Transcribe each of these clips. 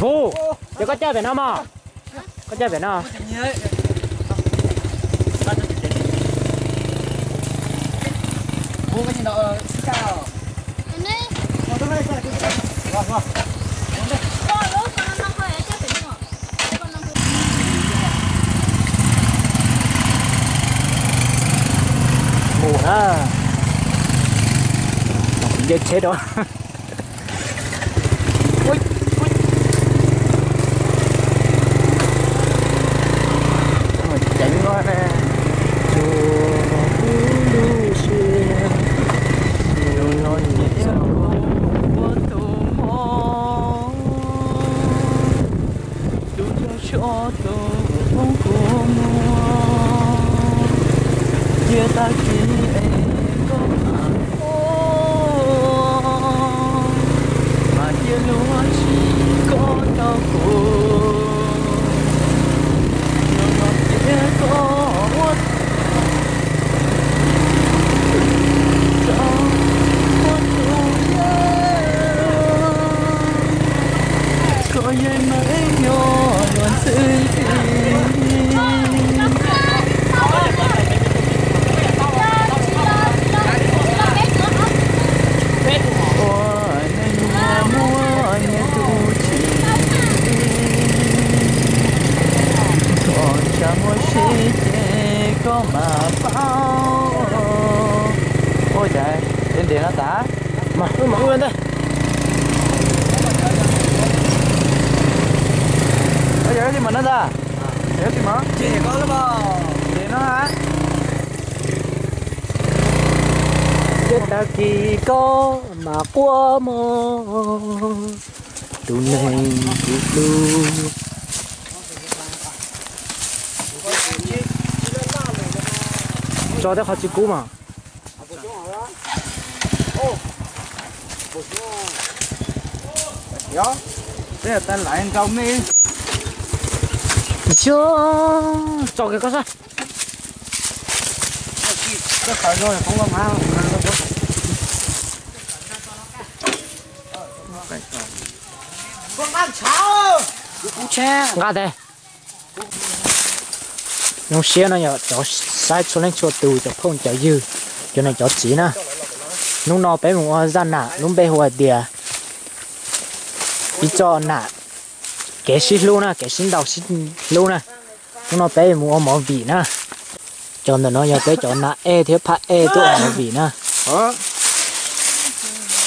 Vus, ces koj caij pem no mog. Koj caij pem no. Mus na. Nce tsheb rau. Ceev no ne. Tsuas hlub lub siab, yus los nyiam ua tus hmoob. Tus yog tso tus hmoob kua muag, cia tag kis es koj mam ua, mas cia luag tsis koj rau kuv, los los cia koj ua rau ua tus yawg. Koj yeej meem nyob luag ntxhi ntxhi, ua neeg muaj muaj nyiaj tu tsis, koj tsa muaj sib ces koj mam paub. Ua cas tej ntiag no tas. Mas wb mam wb ntej. Ua yog wb tim mas no ntag. Wb tim mas. Tim no ha. Ces tag kis koj mam quaj mog, tus neeg kuv hlub. Tso tej qhov tsis kub mas. Yog, peb tas laiv nrau me. Yog, tso kiag koj sab. Nqa tes. Zoo siab no yog cov saib txhua leej txhua tus, cov phooj cov ywg, cov niam cov txiv na. Hnub no peb mus ua zaj nam lub npe hu hais tias ib txoj nam kev sib hlub na, kev sib ntaus sib hlub na. Hnub no peb mus ua movie na. Cov ntawm no yog peb cov nam ej thiab phab ej tuaj ua movie na.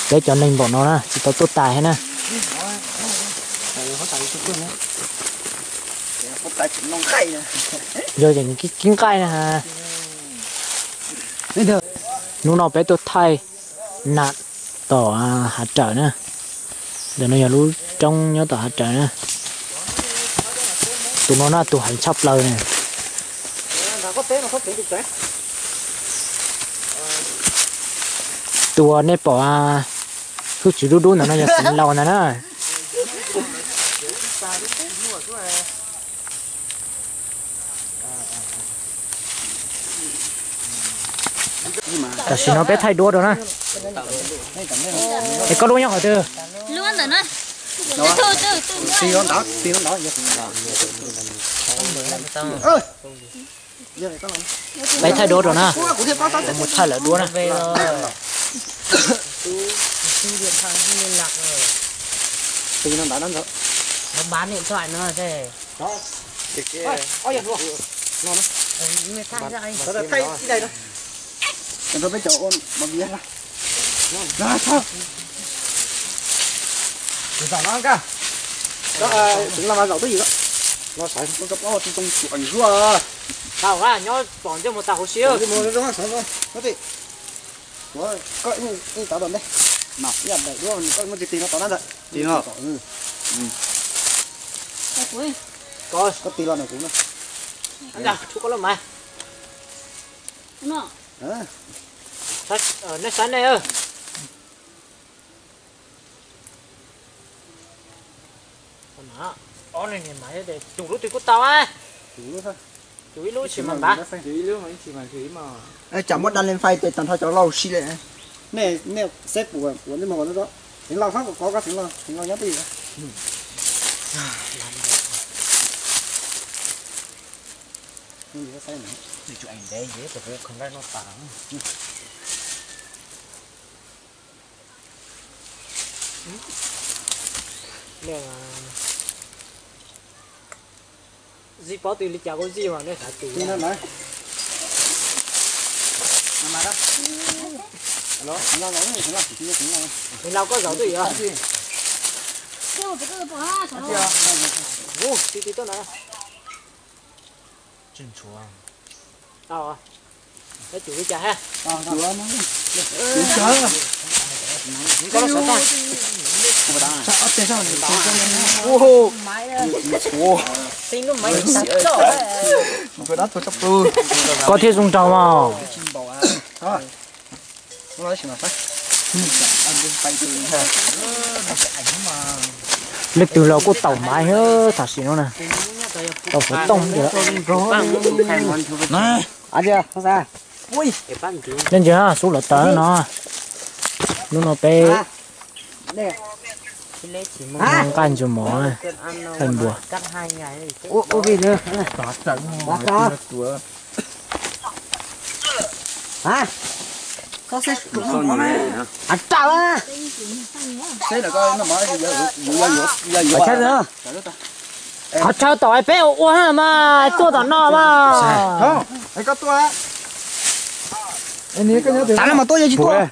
Peb cov neeg npaum no na tsis tau tuaj tais thiab na. Yog ces kib nqaij na. Hnub no peb tuaj thaij nam tom hav rawm na. Ntawm no yog lub roob nyob tom hav rawm na. Tus no na tus heev tshaj plaws na. Tus uas nej pom hwj txwv dub dub ntawm no yog xeev laus ntag na. Tam sim no peb thaij duab rau na. Es koj lub nyob qhov twg? Peb thaij duab rau na. Mus thaij lawv duab na. Tau, nyob pom ntsej muag tag huv si. Koj tig los ntawm kuv na. Tsuav koj lub mas. Nej saib nej. Ob ne mas, tus lub twg kuj tau. Tus ib lub tsis mas npab. Tsam muab da leej fais tes tag nrho cov laus si li. Nej, nej xeb puas, puas nej mus, Xeev Laus, koj kov koj Xeev Laus, Xeev Laus nyob twj ywm. Zij paub twg li cas kuj zij mas nej xav tus. Xeev Laus koj zaum twj ywm. Ti ti tuaj no. Tau, peb cus li cas ha? Koj thiaj zoo nraug mas. Leej twg los kuj taum maiv thiab tam sim no na. Tau xov tooj ntawd. Leej ntsia xub lawv tawv no. Hnub no peb nqaij ntsuag mov, nqaij npua. Qhov chaw tom peb ua ua mas tuaj tom no mas. Tav no mas tuaj yeej tsis tuaj.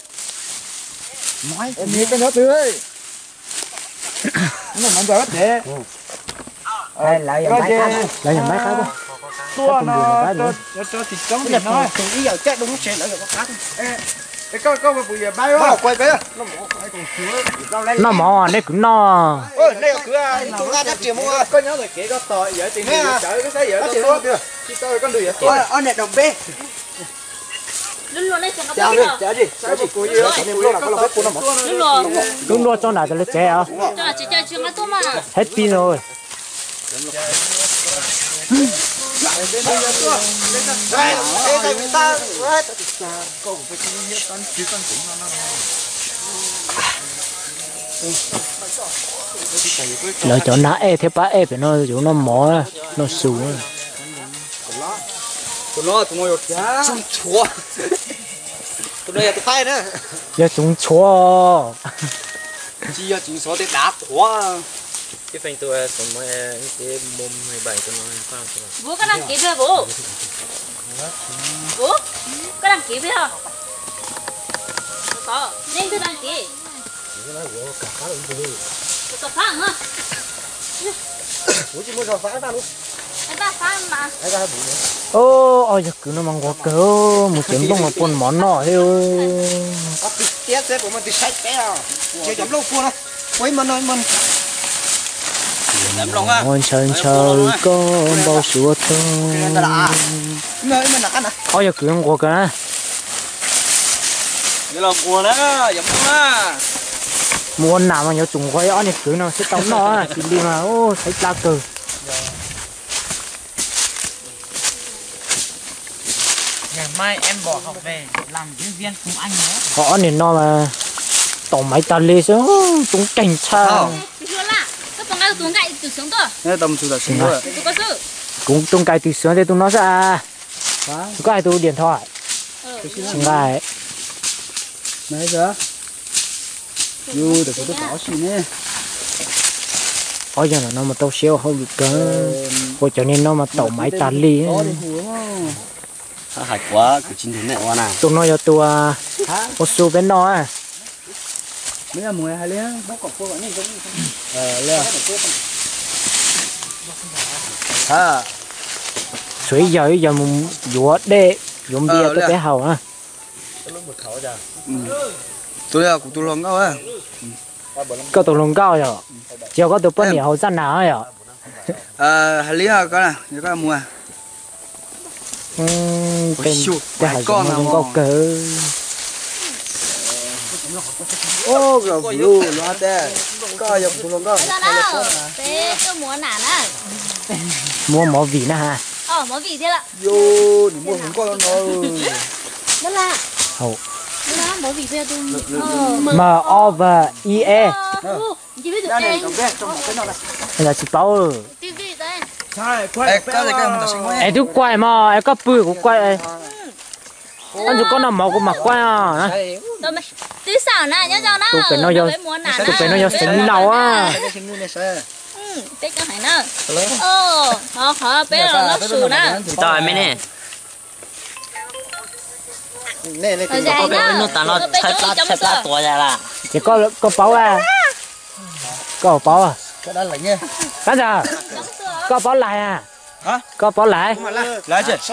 Lawv yog npaib qab, tus npua npaib. Noj mov nej kwv noj. Lub luaj tso nram tas lawv tsev os. Happy no. Lawv cov nab ej thiab pab ej pem no yuav noj mov, noj su. Yog tsoov tshuav. Ob yawg kwv no mas nquag kawg, mus tsev nplooj los pua mov noj thiab. Ntshaw ntshaw koj npau suav tag. Ob yawg kwv nquag kawg na. Mus ua nam mas yuav tsum nquag ob niag kwv no thiaj tau noj, tsis li mas txhaib plab kawg. Ho ob niag no mas taum maiv tag li xwb, tub nkeeg tshaj. Kuv tus nqaij twg xwb tej tus no xwb as. Koj hais tus diam ntho. Tsis nqaij. Ob yawg no mas tau siab ua hauj lwm kawg, ua cov niag no mas taum maiv tag li. Tus no yog tus ua su peb noj. Tshuav ib yawg, ib yawg mus yuav dej yuav npias rau peb haus na. Koj tus hluas nkauj yog, tsis yog koj tus poj niam hauv zaj nas yom? Hais li koj mus. Tej hav zoov no zoo nkauj kawg. Ub, los vwm lus teb, koj yog tus hluas nkauj. Peb tuaj muav nam na. Muav movie na ha. Yo, nws muaj hluas nkauj no. Hau. M O V I E. Yog tsis paub. Es twb kuaij mog, es koj pw kuv kuaij. Koj ntsug koj noj mov kuv mam kuaij os. Tus pem no yog, tus pem no yog xeev laus a. Tsis tau me ne. Ces koj, koj paub a, koj paub. Tab ntawd, koj paub lais a? Koj paub lais? Tsis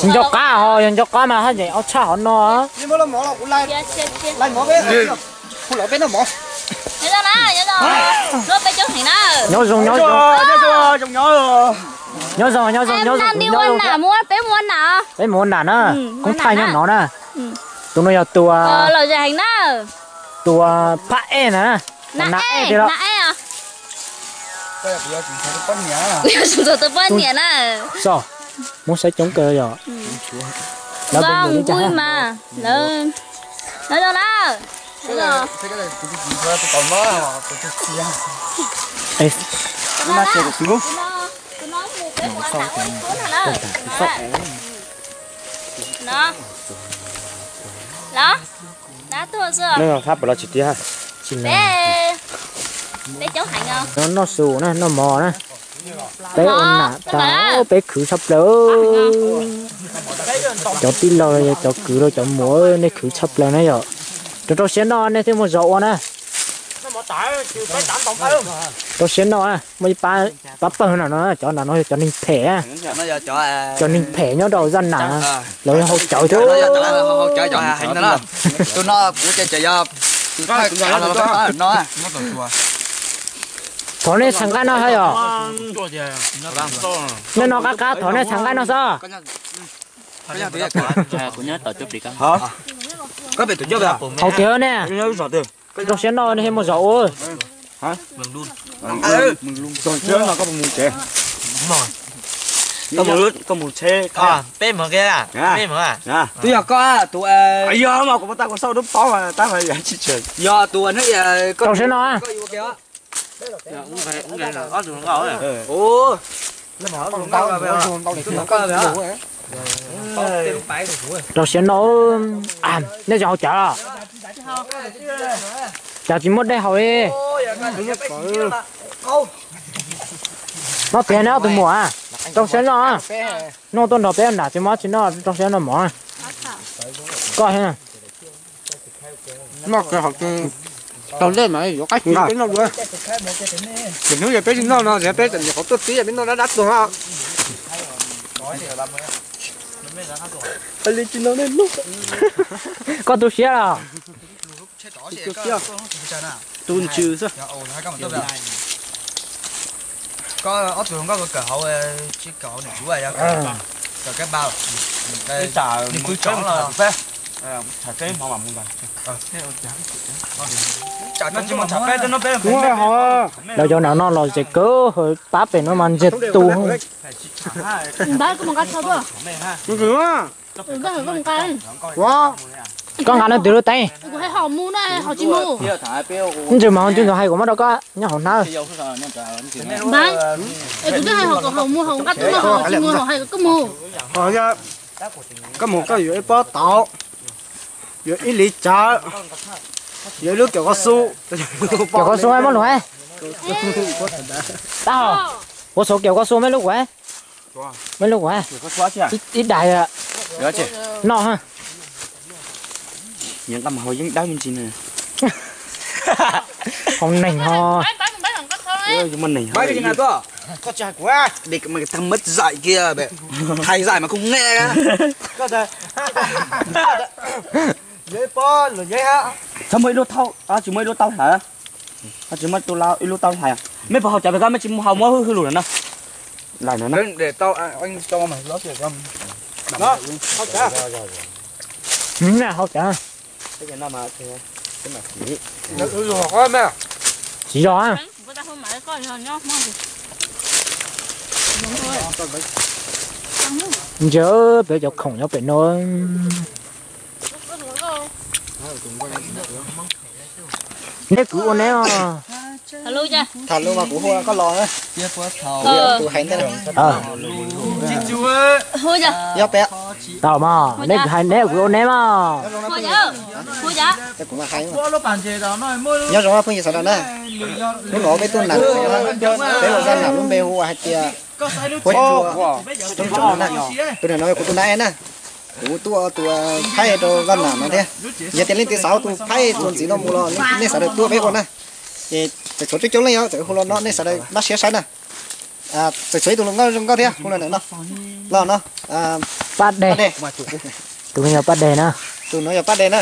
nco qab ho, yog nco qab mas haj yam ob tshaj hov no. Nyob zoo, nyob zoo. Nyob zoo, nyob zoo, nyob zoo. Peb mus ua nam na. Koob thaij nyob no na. Tus no yog tus, tus phab ej na. Nas ej, nas ej os. Tus poj niam na. Xo, muab saib coob kawg yom. Lawv npui mas, lawv, lawv no na. Los, dab tuag xwb. Noj xu na, noj mov na. Peb ua nam tas peb khwv tshaj plaws. Cov tij laug, cov kwv los cov muam, nej khwv tshaj plaws na yom. Rau rau siab noj nej thiaj muaj zog ua na. Rau siab noj, muaj ib pab pawg no no, cov no no yog cov neeg phem, cov neeg phem nyob rau zaj nam, lawv yog haus cawv thiab. Thov nej txhais nqaij noj thiab yom. Nej noj qab qab thov nej txhais nqaij noj xwb. Haus tiag ne. Rau siab noj nej thiaj muaj zog ua. Twb yog koj tus, yog mas kuv tab kuv xauj dub paub tab mas yog tsis tseem. Yog tus, rau siab noj. Rau siab noj, nej tsis haus cawv los? Cov tsis muaj dej haus li. Noj tiag ne ob tug muam, rau siab noj. Noj tuaj nrog peb nram tsis muaj tsis noj, rau siab noj mov. Koj noj tau dej mas yuav qab tsis peb noj dua. Ces hnub yog peb tsis noj no ces peb tseem nyuam qhuav tuaj tib peb noj dab dab tuag. Koj tu siab los? Tu ntsws xwb. Koj ob tug nkauj kawm hauv tsis kawm hauv niam tsuv, kawm kab ba, niam tsuv los. Lawv cov nam no los zem kawg, pab pem no mas ntsiag tu. Koj nqa no twg lub teeb? Ntsej muag ntsej muag hais kuv muab rau koj nyob hauv hnab. Koj mus koj yuav ib pob tauv, yuav ib li tsav, yuav ib lub kawm koj xu. Kawm koj xu muab lug. Tab hau, kuv xav kawm koj xu muab lub kuv. Muab lub kuv. Ib dais. Noj. Hau neeg ho. Tag mab zais kiag, thais zais mas kuj nge. Tsis muaj ib lub taub hlais, tsis muaj ib lub taub hlais. Mej puas haus cawv pem koj, mej tsis mus haus muab hwj hwj lug lawm no. Lawm no na. Hau cas. Tsis zog. Ntsia pem cov khoom nyob pem no. Neb kwv ua neb os. Tham lus mas kuv hu koj los na. Yog pem. Tau mas neb kwv hais neb kwv ua neb mas. Nyob zoo phooj ywg sawv daws na. Hnub no peb tuaj nam, peb ua zaj nam lub npe hu ua hais tias Huab Cua. Tus nam no kuv tus nam na. Kuv tuaj ua tus phaib rau zaj nam no thiab. Yog tias leej twg xav ua tus phaib txuas ntxiv no mus los nej sawv daws tuaj peb ua na. Ces txawm tshuav coob coob leej yog txawm hu los no nej sawv daws npaj siab saib na. Txawm tshuav ib tug hluas nkauj zoo nkauj thiab hu los ntawm no. Los no. Paj Dej. Tus no yog Paj Dej na. Tus no yog Paj Dej na.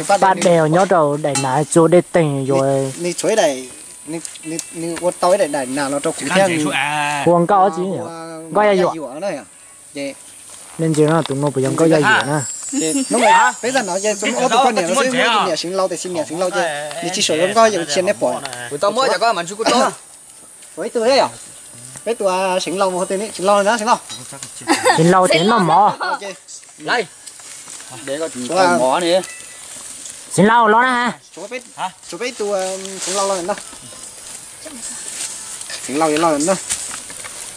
Paj Dej nyob rau daim nam txua dej teeg yuav. Nws tshuav ib daim, nws ua tau ib daim daim nam los rau kuv thiab. Hu ua Nkauj Ob Tsi, Nkauj Yaj Yuam. Nej ntsia no tus no puas yog Nkauj Yaj Yuam na. Peb zaj no ces tsuas muaj ob tug poj niam no xwb, muaj ib tug niam Xeev Laus tiam sis niam Xeev Laus ces nws tsis sawv zoo nkauj ces kuv cia nej pom. Ua ib tug thiab yom. Peb tus Xeev Laus mus, tus Xeev Laus na, Xeev Laus. Xeev Laus tias noj mov. Xeev Laus los na. Tshuav peb tus Xeev Laus los no. Xeev Laus los no.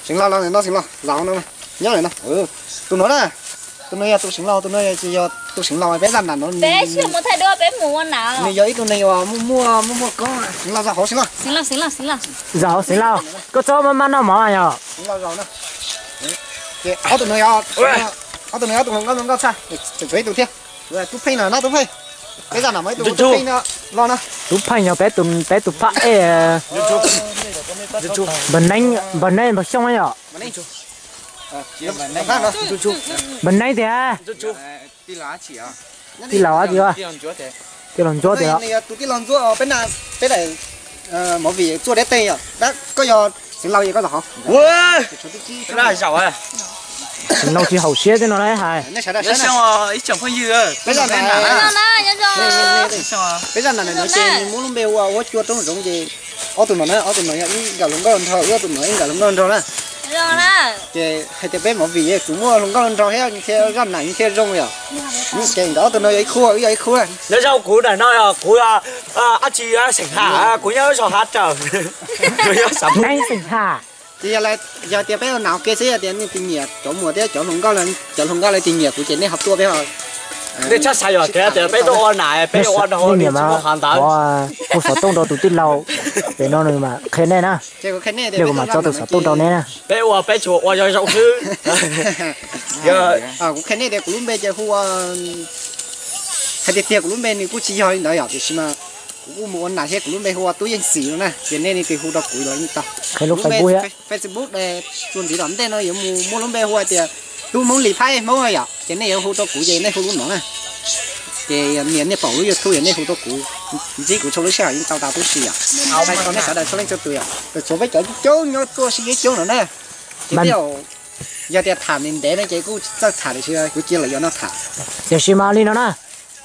Xeev Laus los no, Xeev Laus zaum no, nyob no. Tus no na, tus no yog tus Xeev Laus, tus no yog tsis yog tus Xeev Laus peb zaj nam no. Nws yog ib tug neeg uas muaj muaj muaj muaj koob. Xeev Laus zaum hauv Xeev Laus. Zaum hauv Xeev Laus, koj txhob maj maj noj mov yog. Ob tug no, ob tug no ob tug hluas nkauj nkauj tshaj, tshuav ib tug thiab. Tub Pheej no, Tub Pheej. Peb zaj nam muaj ib tug Tub Pheej no los no. Tub Pheej yog peb tus phab ej. Npawg Neeb, Npawg Xyooj yom. Npawg Neeb tiag. Tij laug tiag. Tij laug Ntsuab tiag. Tus tij laug Ntsuab peb daim movie txua dej teeg yom. Koj yog Xeev Laus es koj zaum hauv. Xeev Laus tsis haum siab tej no hais. Peb zaj nam no ces nws muab lub npe ua Huab Cua Roob Zoov ces ob tug no na, ob tug no yog ib nkawm hluas nkauj nraug, wb ob tug no ib nkawm hluas nkauj nraug na. Ces hais tias peb movie tsuas muaj hluas nkauj nraug thiab thiaj zaj nam thiaj zoo yom. Ces nkawd ob tug no yog ib khub, wb yog ib khub. Nyob zoo, kuv ntawm no yog kuv, ab tsi, Xeem Ham, kuv nyob zos Hav Rawm. Kuv nyob Xeem Ham. Ces yog tias peb ua nam ua ke xwb, yog tias nej tig nyiam cov muam thiab cov hluas nkauj, cov hluas nkauj lawv tig nyiam kuv ces nej ho tuaj peb ho. Nej txhob xav yog tias peb tuaj ua nam, peb ua nam ua hav ntawd. Kuv xov tooj rau tus tij laug pem no nws mam qhia nej na. Kuv mam tso tus xov tooj rau nej na. Peb ua peb tsuas ua zoo zoo xwb. Kuv qhia nej tias kuv lub npe ces hu ua, hais tiag tiag kuv lub npe nws kuj tsis yog li ntawd yom, tiam sis mas kuv kuj mus ua nam thiab, kuv lub npe hu ua Tub Yeej Xim no na, ces nej leej twg hu rau kuv los yeej tau. Qhia lub Facebook, Facebook txuas ntxiv tom ntej no yuav mus muaj lub npe hu tias Tub Hmoob Lis Phaib Hmoob yom, ces nej yuav hu rau kuv ces nej hu lub no na. Ces nias nej pom lub YouTube yog nej hu rau kuv, ntsib kuv txhua lub sij hawm yeej tau tas tub si yom. Hais rau nej sawv daws txhua leej txhua tus yom, txawm tshuav peb cov coob nyob tuaj sib coob no na. Ces tej zaum yog tias tham ntev ntev no ces kuj txawj tham tiam sis kuv cia los yuav no tham. Tiam sis mas li no na,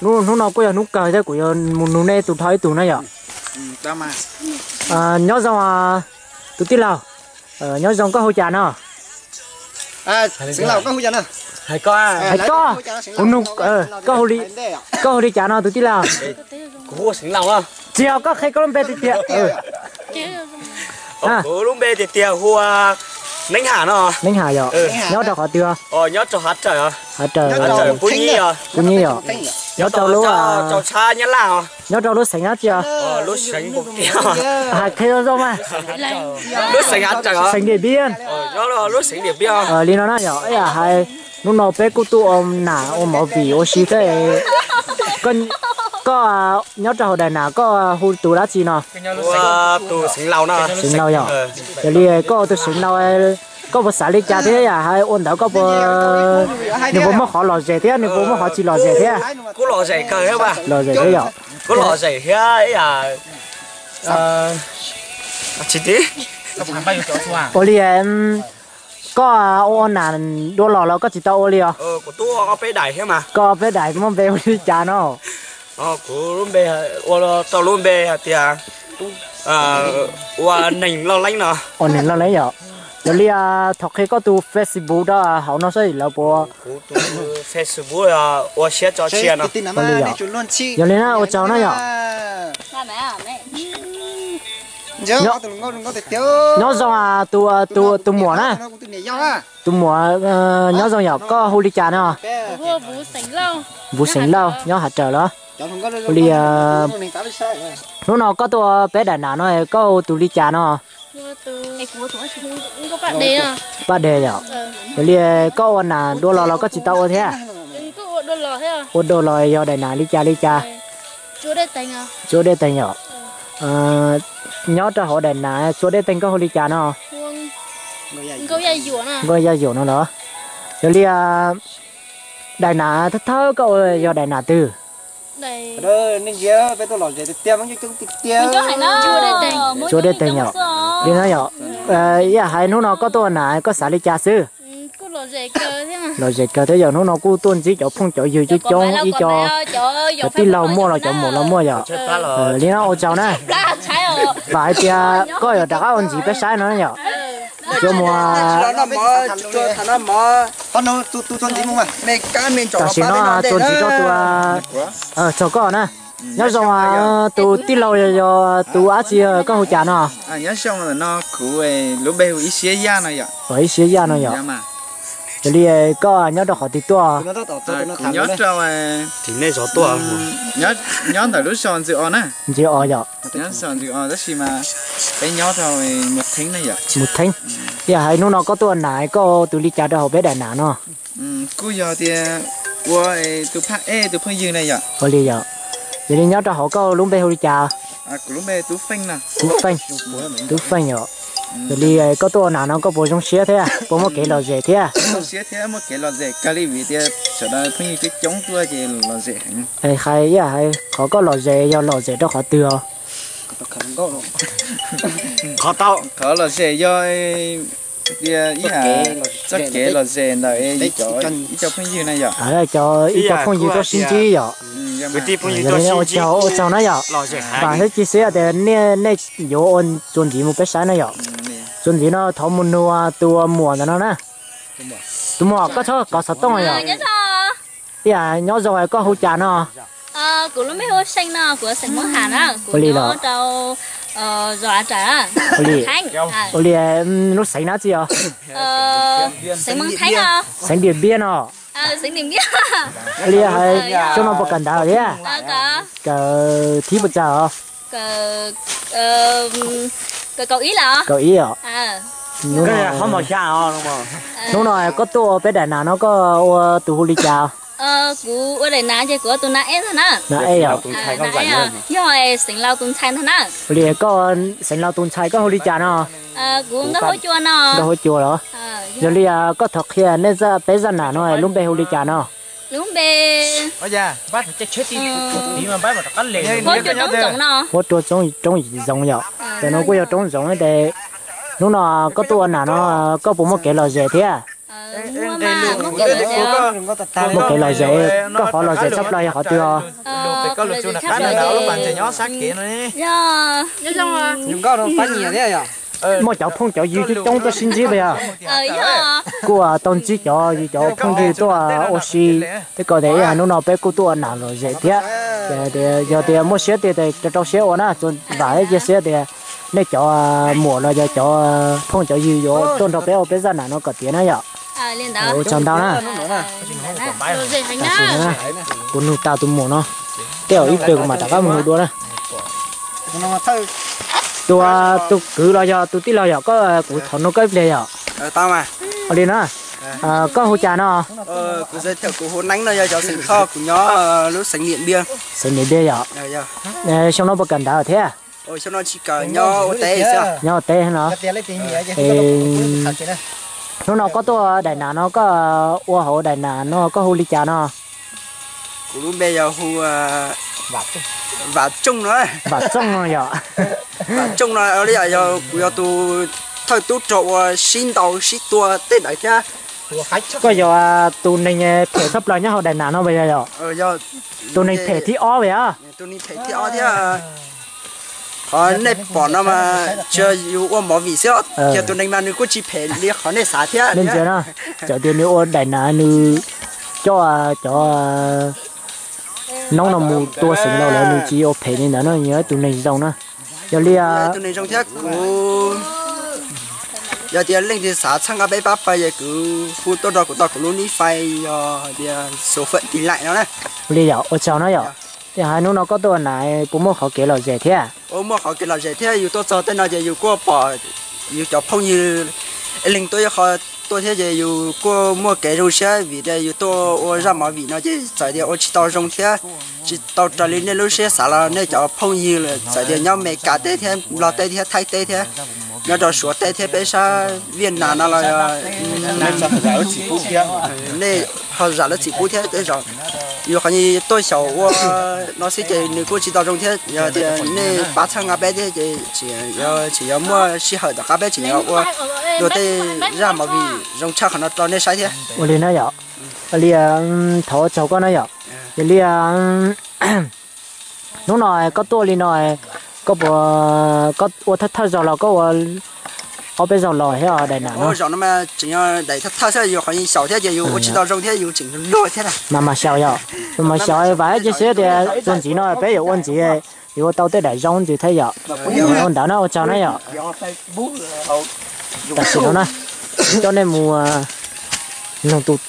hnub no kuj yog hnub kawg thiab kuv yuav mus nug nej tus dhau ib tug na yom. Nyob zoo tus tij laug, nyob zoo, koj hu cas no? Hais koj, kuv nug, koj hu li cas no tus tij laug? Kuv hu Xeev Laus. Tsis yog, koj qhia koj lub npe tiag tiag. Kuv lub npe tiag tiag hu Neeb Ham no. Neeb Ham yom. Nyob rau qhov twg? Nyob rau Hav Rawm. Hav Rawm, Pub Nyib yom. Pub Nyib yom. Nyob rau lub, rau tshab Nyab Laj os. Nyob rau lub xeev dab tsi os? Lub xeev Npus Kiab. Hais qhia zoo zoo mas. Lub xeev Hav Rawm os. Xeev Diam Npiab. Lub xeev Diam Npiab. Li no na yom, ib yam hais hnub no peb kuj tuaj ua nam ua movie ua si thiab. Koj nyob rau hauv daim nam koj hu tus dab tsi no? Tus Xeev Laus no. Xeev Laus yom. Yog li koj tus Xeev Laus, koj puas xav li cas thiab yam hais ua ntawd koj puas, nws puas muaj qhov lom zem thiab nws puas muaj qhov tsis lom zem thiab? Kuj lom zem kawg thiab. Lom zem thiab yom. Kuj lom zem thiab ib yam, tsis tib. Ua li, koj ua nas dua los los koj tsis tau ua li os? Koj peb daim muaj npe hu li cas no? Kuv lub npe, ua rau lub npe hais tias ua Neeg Lauj Leeb no. Ua Neeg Lauj Leeb yom. Yog li, thov qhia koj tus Facebook rau hauv no saib lawv puas. Kuv tus Facebook ua Siab Tso Tshiab no. Yog li na, ua tsaug na yom. Nyob zoo tus muam na. Tus muam, nyob zoo yom, koj hu li cas no? Vuv Xeem Lauj, nyob Hav Raws los? Ua li, hnub no koj tuaj ua peb daim nas no koj hu tus li cas no? Paj Dej yom. Yog li koj ua nas dua los los koj tsis tau ua thiab? Ua dua los yog daim nas li cas li cas? Tsua Dej Teeg yom. Nyob rau hauv daim nas Tsua Dej Teeg koj hu li cas no? Nkauj Yaj Yuam no los? Yog li, daim nas thawj thawj koj ua yog daim nas twg? Tsua Dej Teeg yom. Li no yom, ib yam hais hnub no koj tuaj ua nas koj xav li cas xwb? Lom zem kawg thiab yom, hnub no kuj tuaj ntsib cov phooj cov ywg coob coob ib co, cov tij laug muaj los cov muam los muaj yom. Li no ua tsaug na. Vam hais tias koj yuav rov qab ua ntxiv peb saib no yom. Cua muag. Tam sim no txuas ntxiv rau tus, txog koj na. Nyob zoo, tus tij laug yog tus dab tsi, koj hu cas no? Nyob zoo, no kuv lub npe hu Ib Siab Yaj no yom. Ib Siab Yaj no yom. Yog li koj nyob rau qhov twg tuaj? Kuv nyob rau, nyob ntawm lub zos Ntxwj Os na. Ntxwj Os yom. Nyob zos Ntxwj Os tab sis mas peb nyob rau Mus Theeb na yom. Mus Theeb. Yog hais hnub no koj tuaj ua nas koj tus li cas rau hauv peb daim nas no? Kuj yog tias ua tus phaj ej tus phooj ywg na yom. Ua li yom. Yog li nyob rau hauv koj lub npe hu li cas? Kuv lub npe Tub Feej no. Tub Feej. Tub Feej yom. Yog li koj tuaj ua nas no koj puas zoo siab thiab puas muaj kev lom zem thiab? Zoo siab thiab muaj kev lom zem kawg li vim tias sawv daws phooj ywg coob coob tuaj ces lom zem heev. Hais ib yam hais qhov koj lom zem yog lom zem rau qhov twg os? Qhov lom zem yog tias ib yam txoj kev lom zem ntawm ib co phooj ywg na yom. Cov ib co phooj ywg tuaj sib ntsib yom. Yog li ua tsaug, ua tsaug na yom. Vam thiab cia siab tias nej yuav ua txuas ntxiv mus peb saib na yom. Txuas ntxiv no thov mus nug tus muam ntawm no na. Tus muam koj txhob kov xov tooj yom. Ib yam nyob zoo koj hu cas no? Kuv lub npe hu See no, kuv xeem Hmoob Ham na, kuv nyob rau zos Av Ras. Ua li lub xeev na tsi os? Xeev Moos Theeb no. Xeev Diam Npiab no. Ua li hais xyoo no puas kawm ntawv thiab? Kawm thib puas tsawg os? Kaum ib os. Hnub no koj tuaj ua peb daim nas no koj ua tus hu li cas? Kuv ua daim nas ces kuv ua tus nas ej ntag na. Nas ej yom. Yog xeev laus tus ntxhais ntag na. Ua li koj xeev laus tus ntxhais koj hu li cas no? Kuv Nkauj Huab Cua no. Nkauj Huab Cua los? Yog li koj thov qhia nej peb zaj nas no lub npe hu li cas no? Lub npe Huab Cua Roob Zoov no. Huab Cua Roob Zoov yom. Tam no kuj yog roob zoov tes. Hnub no koj tuaj ua nas no koj puas muaj kev lom zem thiab? Muaj kev lom zem, koj qhov lom zem tshaj plaws yog qhov twg os? Muaj cov phooj cov ywg coob coob tuaj sib ntsib puas yog? Kuj tau ntsib cov yus cov phooj ywg tuaj ua si, tej ko tias ib yam hnub no peb kuj tuaj ua nas lom zem thiab. Yog tias muaj siab tiag tes rau rau siab ua na, vam thiab cia siab tias nej cov muam los yog cov phooj cov ywg yuav tuaj nrog peb ua peb zaj nas no kom tiav na yom. Ua tsaug ntau na. Kuv nug tas tus muam no, tej zaum ib pliag kuv mam rov qab mus nug dua na. Tus, tus kwv los yog tus tij laug yom, koj, kuv thov nug koj ib pliag yom. Ua li na, koj hu cas no? Xeev Niam Npiaj yom. Xyoo no puas kawm ntawv thiab? Nyob ua teb no. Hnub no koj tuaj daim nas no koj ua hauv daim nas no koj hu li cas no? Kuv lub npe yog hu Vam Txooj no. Vam Txooj no yom. Vam Txooj no, yog kuv yog tus thawj tub rog uas sib ntaus sib tua tej ntawd thiab. Koj yog tus neeg phem tshaj plaws nyob hauv daim nam no puas yog? Tus neeg phem thib ob puas yog? Tus neeg phem thib ob thiab. Qhov nej pom no mas tsuas yus ua movie xwb, ces tus neeg mas nws kuj tsis phem li qhov nej xav thiab. Nej ntsia na, txawm tias nws ua daim nam nws coj cov noob no mus tua xeev laus lawm nws tsis ua phem li ntawd no, yog ib tug neeg zoo na. Yog li tus neeg zoo thiab kuv, yog tias leej twg xav txhawb nqa peb pab pawg ces kuv hu tuaj rau kuv tau kuv lub nick fai yog tias số phận tin lành no na. Ua li yom, ua tsaug na yom. Yog hais hnub no koj tuaj ua nam puas muaj qhov kev lom zem thiab? Ua muaj qhov kev lom zem thiab, yus tuaj txog tej no ces yus kuj pom yus cov phooj ywg ib leeg tuaj ib qho tuaj thiab ces yus kuj muaj kev zoo siab vim tias yus tuaj ua zaj movie no ces txawm tias ua tsis tau zoo thiab tsis tau raws li nej lub siab xav los nej cov phooj ywg lawm txawm tias nyob Meskas teb thiab Nplog teb thiab Thaib teb thiab nyob rau Suav teb thiab peb sab Viaj Nam no los nej ho zam lub txim pub thiab tej zaum yus qhov tuaj xyaum ua no xwb ces nws kuj tsis tau zoo thiab. Yog tias nej pab txhawb nqa peb thiab ces tseem yuav muaj sij hawm tom qab peb tseem yuav ua dua tej zaj movie zoo tshaj qhov no rau nej saib thiab. Ua li na yom, ua li thov ua tsaug koj na yom. Yog li hnub no koj tuaj li no, koj puas, koj ua thawj thawj zaug los koj ua ob peb zaug los thiab daim nam no? Zaum no mas tseem yog daim thawj thawj xwb, yus qhov xyaum thiab ces yus ua tsis tau zoo thiab yus tseem luag thiab. Mas mas xyaum yom, mas xyaum vam thiab cia siab tias txuas ntxiv no peb yuav ua ntxiv, yuav ua tau tej daim zoo ntxiv thiab yom. Ua ntawd na, ua tsaug na yom. Tam sim no na, coj nej mus mloog tus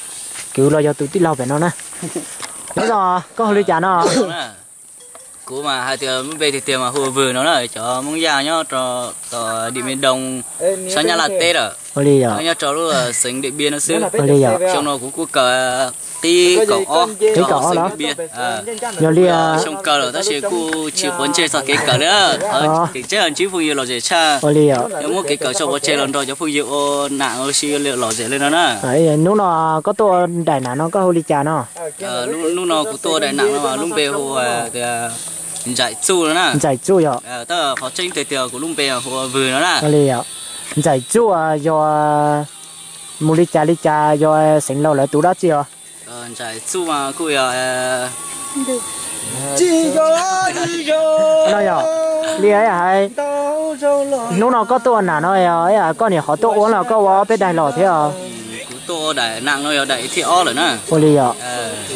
kwv los yog tus tij laug pem no na. Nyob zoo, koj hu li cas no? Kuv mas hais tias lub npe tiag tiag mas hu Vwm no na, cov Hmoob Yaj nyob rau tom Điện Biên Đông, sab Nyab Laj teb lawm. Ua li yom. Nyob rau lub xeev Điện Biên no xwb. Ua li yom. Xyoo no kuv kuj kawm qib kaum ob, qib kaum ob los? Yog li xyoo kawg lawm tab sis kuj tsis quav ntsej txog kev kawm li. Kev tseb ntsib phooj ywg lom zem tshaj. Ua li yom. Yog muab kev kawm tso pov tseg los nrog cov phooj ywg ua nam ua si lom zem li no na. Hnub no koj tuaj ua daim nam no koj hu li cas no? Hnub no kuv tuaj ua daim nam no lub npe hu tias Ntsaim Txuj no na. Ntsaim Txuj yom. Tab qhov tseeb tiag tiag kuv lub npe hu ua Vwm no na. Ua li yom. Ntsaim Txuj yog mus li cas li cas, yog xeev laus lawv tus dab tsi os? Ntsaim Txuj mas kuj yog no yog li hais. Hnub no koj tuaj ua nam no, koj niam qhov tuaj ua los koj ua ob peb daim los thiab os? Kuv tuaj ua daim nam no yog daim thib ob lawm na. Ua li yom.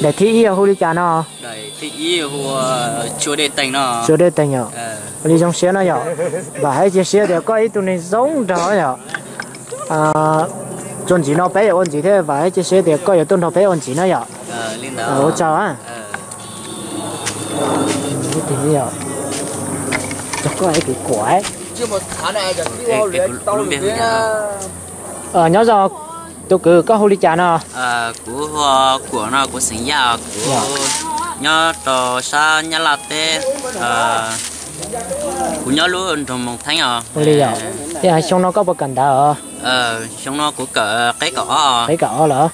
Daim thib ib hu li cas no? Daim thib ib hu ua Tsua Dej Teeg no. Tsua Dej Teeg yom. Ua li zoo siab no yom. Vam hais cia siab tias koj ib tug neeg zoo nraug yom. Txuas ntxiv no peb yuav ua ntxiv thiab, vam hais cia siab tias koj yuav tuaj nrog peb ua ntxiv na yom. Ua tsaug. Nyob zoo tus kwv, koj hu li cas no? Kuv hu ua Kuam no, kuv xeem Yaj, kuv nyob rau sab Nyab Laj teb. Kuv nyob lub nroog Moos Theeb os. Ua li yom. Yog xyoo no koj puas kawm ntawv os? Xyoo no kuv kawm qib kaum ob. Qib kaum ob los?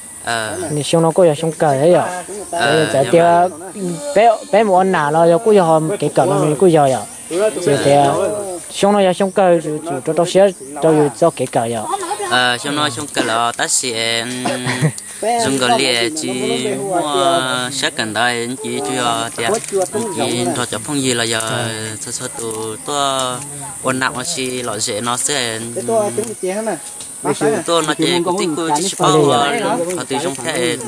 Xyoo no kuj yog xyoo kawg thiab yom. Txawm tias peb mus ua nam los yog kuj yog kev kawm no kuj yog yom. Txawm tias xyoo no yog xyoo kawg, yus tsum rau rau siab rau yus txoj kev kawm yom. Xyoo no xyoo kawg los tab sis zoo nkaus li tsis muaj siab kawm ntawv, ces tsuas yog tias ces nrog cov phooj ywg los yog txhua txhua tus tuaj ua nam ua si lom zem no xwb. Kuv tuaj no ces kuv twb kuj tsis paub qhov twg zoo thiab.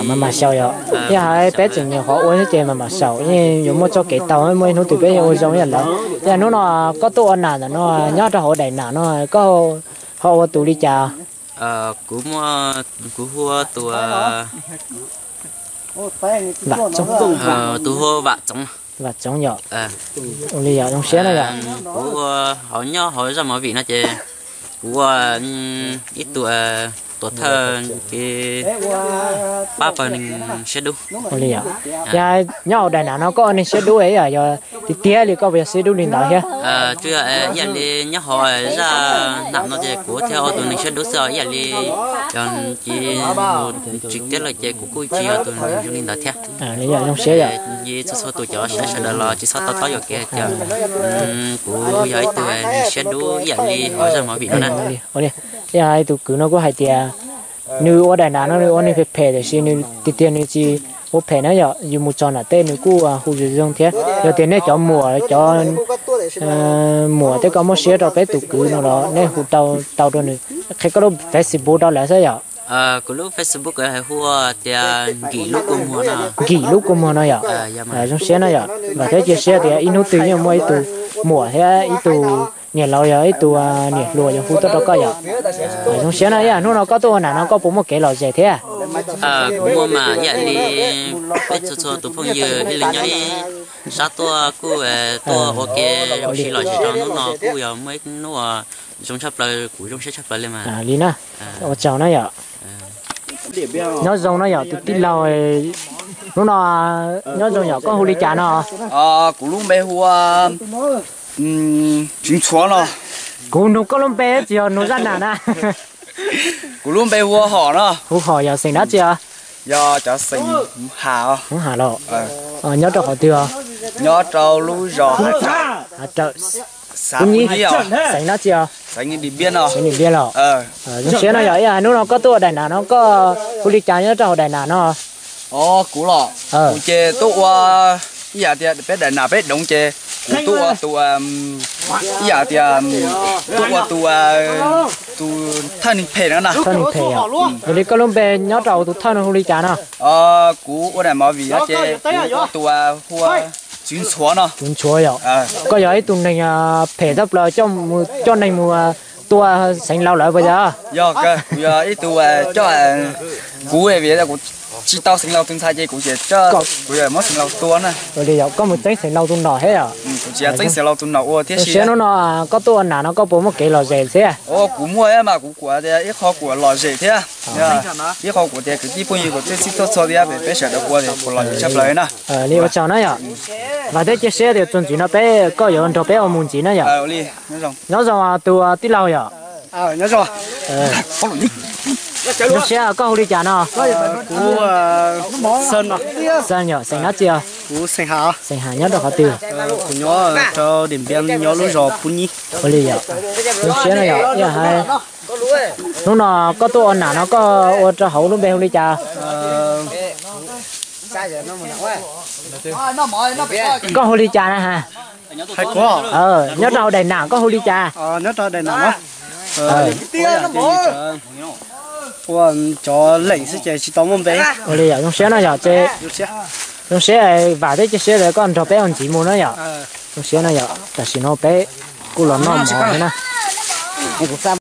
Mas mas xyaum yom, yog hais peb tseem nyuam qhuav ua xwb ces mas mas xyaum, yeej yuav muaj txoj kev tau, muaj ib hnub twg peb yeej ua zoo ib yam lawm. Yog hnub no koj tuaj ua nam ntawm no nyob rau hauv daim nam no, koj ho ua tus li cas? Kuv muaj, kuv hu ua tus, Vam Txoov. Tus hu ua Vam Txoov. Vam Txoov yom. Ua li yom, zoo siab na yom. Kuv ua hauv, nyob hauv zaj movie no ces kuv ua ib tug tuam thawj kev pab pawg neeg siab dub. Ua li yom. Yog nyob hauv daim nam no koj ua neeg siab dub yom, yog Tiag tiag li koj puas yog siab dub li ntawd thiab? Ib yam li nyob hauv zaj nam no ces kuv thiab ua tus neeg siab dub xwb os, ib yam li yog ces mus tsis tiab lawm ces kuv kuj tsis yog tus neeg zoo li ntawd thiab. Zoo siab yom. Txhua txhua tus cov sawv daws los tsis txhob to taub yuam kev tias kuv yog ib tug neeg siab dub ib yam li hauv zaj movie no na. Ib yam li tus kwv no kuj hais tias nws ua daim nam no nws ua neeg phem phem tiam sis nws tiag tiag nws tsis ua phem na yom, yus mus txog nram teb nws kuj hu zoo zoo thiab. Yog tias nej cov muam, cov muam tej koj muab siab rau peb tus kwv no los nej hu tau rau nws, qhia koj lub Facebook rau lawv xwb yom. Kuv lub Facebook hu tias Nkim Lub Kua Muag no. Nkim Lub Kua Muag no yom. Zoo siab na yom, vam thiab cia siab tias ib hnub twg yeej muaj ib tug muam thiab ib tug niam laus yog ib tug niam hluas yuav hu tuaj rau koj yom. Zoo siab na, ib yam hnub no koj tuaj ua nam no koj puas muaj kev lom zem thiab? Kuv muaj mas, ib yam li peb txhua txhua tus phooj ywg ib leeg nyob ib sab tuaj kuj tuaj ua ke ua si lom zem rau hnub no kuj yog muaj ib hnub uas zoo tshaj plaws, kuv zoo siab tshaj plaws li mas. Li na, ua tsaug na yom. Nyob zoo na yom tus tij laug, hnub no nyob zoo yom, koj hu li cas no? Kuv lub npe hu ua Tseev Ntxhuav no. Kuv nug koj lub npe tsis yog nug zaj nam na. Kuv lub npe hu ua Hom no. Hu Hom yog xeem dab tsi os? Yog cov xeem Hmoob Ham os. Hmoob Ham los? Nyob rau qhov twg os? Nyob rau lub zos Hav Rawm, xav Pub Nyib, xeem dab tsi os? Xeem Dim Npiab no. Xeem Dim Npiab los? Zoo siab no yom, ib yam hnub no koj tuaj ua daim nam no koj hu li cas nyob rau hauv daim nam no? Kuv los, kuv ces tuaj ua, ib yam tias peb daim nam peb doov ces kuv tuaj ua tus, ib yam tias tuaj ua tus, tus thawj neeg phem no na. Thawj neeg phem yom. Yog li koj lub npe nyob rau tus thawj no hu li cas no? Kuv ua daim movie no ces kuv ua tus hu ua Tseev Ntxhuav no. Tseev Ntxhuav yom. Koj yog ib tug neeg phem tshaj plaws coj neeg mus tua xeev laus lawm puas yog? Yog, kuv yog ib tug coj, kuv vim kuv tsis tau xeev laus tus ntxhais ces kuv, kuv muab xeev laus tua na. Li yog koj mus txeeb xeev laus tus nom thiab yom? Kuv tsis txeeb xeev laus tus nom ua thiab. Zoo siab hnub no koj tuaj ua nam no koj puas muaj kev lom zem thiab? Kuv muaj mas kuv kuv tias ib qho kuv lom zem thiab, ib qho kuv tias kwv tij phooj ywg kuv txhij txhij txhua txhua thiab peb sawv daws ua tias kuv lom zem tshaj plaws na. Li ua tsaug na yom. Vam thiab cia siab tias txuas ntxiv no peb, koj yuav nrog peb ua mus ntxiv na yom. Nyob zoo tus tij laug yom. Zoo siab, koj hu li cas no? Xeem yom, xeem dab tsi? Xeem Ham, nyob rau qhov twg? Ua li yom, zoo siab no yom, ib yam hais hnub no koj tuaj ua nam no koj ua rau hauv lub npe hu li cas? Koj hu li cas na ha? Nyob rau hauv daim nam koj hu li cas? Ua cov leem xwb ces tsis tau muaj npe. Ua li yom, zoo siab no yom, zoo siab, vam thiab cia siab tias koj nrog peb ua ntxiv mus na yom. Zoo siab no yom, tam sim no peb kuj los noj mov thiab na.